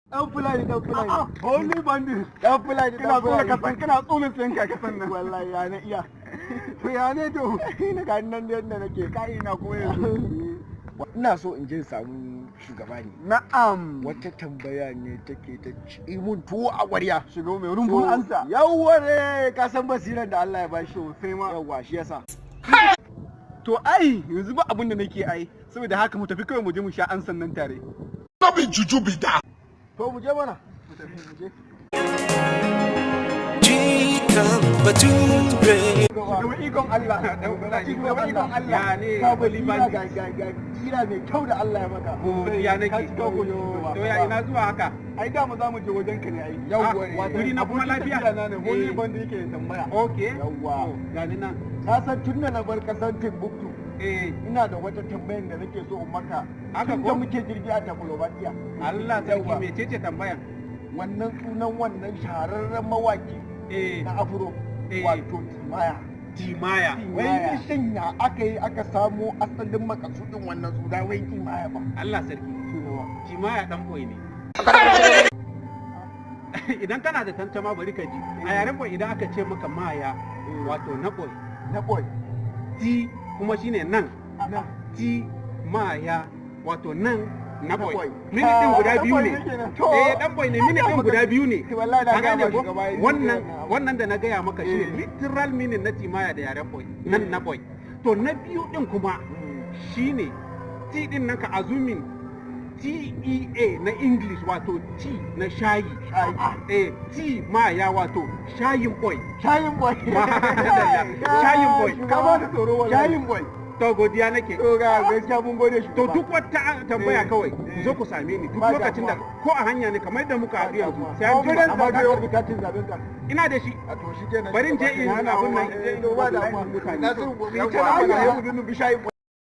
Dan Fulani, dan Fulani. Holy Bandit. Dan Fulani, Kana dan tsula Fulani. Kasan, kana tsula tsayin ka kasan nan. Wallahi ya na iya. To ya ne to? Na ga nan da yadda nake. Kai ina kuma yanzu? Ina so in je in samu shugaba ne. Na'am. Wata tambaya ne take ta ci mun tuwo a ƙwarya. Shigo mai rumbun ansa. Yawwa ne, ka san basiran da Allah ya bashi. Sosai ma. Yawwa, shi yasa. To ai yanzu ba abin da nake ai. Saboda haka mu tafi kawai mu je mu sha ansan nan tare. No be juju be that. To mu je mana. Mu tafi, mu je. Jikan Bature. Shugaba, ikon Allah. Shugaba, ikon Allah. Ya ne, Ka Holy basira Bandit. ga kira mai kyau da Allah ya maka. Godiya nake. Ka cika koyo. To ya ina zuwa haka? Ai da mu za mu je wajen ka ne ai. Yawwa ne. Wato Wuri na kuma abokin lafiya? tafiya na ne, Holy Eh. Bandit yake tambaya. Okay. Yawwa. To, gani nan. Ka san tun da na bar kasar Timbuktu, ina da wata tambayar da nake so in maka. Haka Tun ko? da muke jirgi a Czechoslovakia. Allah sarki. Yawwa. Mecece tambayan? Wannan sunan wannan shahararren mawaki na Afro, wato Timaya. Timaya. Wai shin ya aka yi aka samo asalin makasudin wannan suna wai Timaya ba? Allah sarki. Shugaba. Timaya dan boy ne. Idan kana da tantama, bari ka ji. A yaren boy idan aka ce maka maya, wato na boy. Na boy. Ti kuma shine nan. Na. Ti maya, wato nan na Na boy. boy. Meaning din guda Ah, biyu dan boy ne. ne kenan. To eh, dan boy ne, meaning din guda biyu ne. Wallahi na Ka gaya gane ma ko? shugaba yanzu Wannan kenan. wannan da na gaya maka shine literal meaning na timaya da yaren boy. Nan na boy. To na biyu din kuma shine T din nan, ka assuming TEA na English, wato T na shayi. Shayi. Eh, T maya, wato shayin boy. Shayin boy. Madalla. Shayin boy. Ka ba da tsoro wallahi. Shayin boy. To godiya nake. To ga gaskiya mun gode shugaba. To duk wata tambaya kawai zo ku same ni duk Ba lokacin da damuwa. ko a hanya ne, kamar yadda muka haɗu yanzu. Damuwa. Sai an jima. Amma ka karbi katin zaben ka? Ina da shi. A to shi kenan. Bari in je in abun nan, in je in To ba damuwa. mutane. Nasiru, mu yi Yawwa. ta mana yau mu bi shayin boy.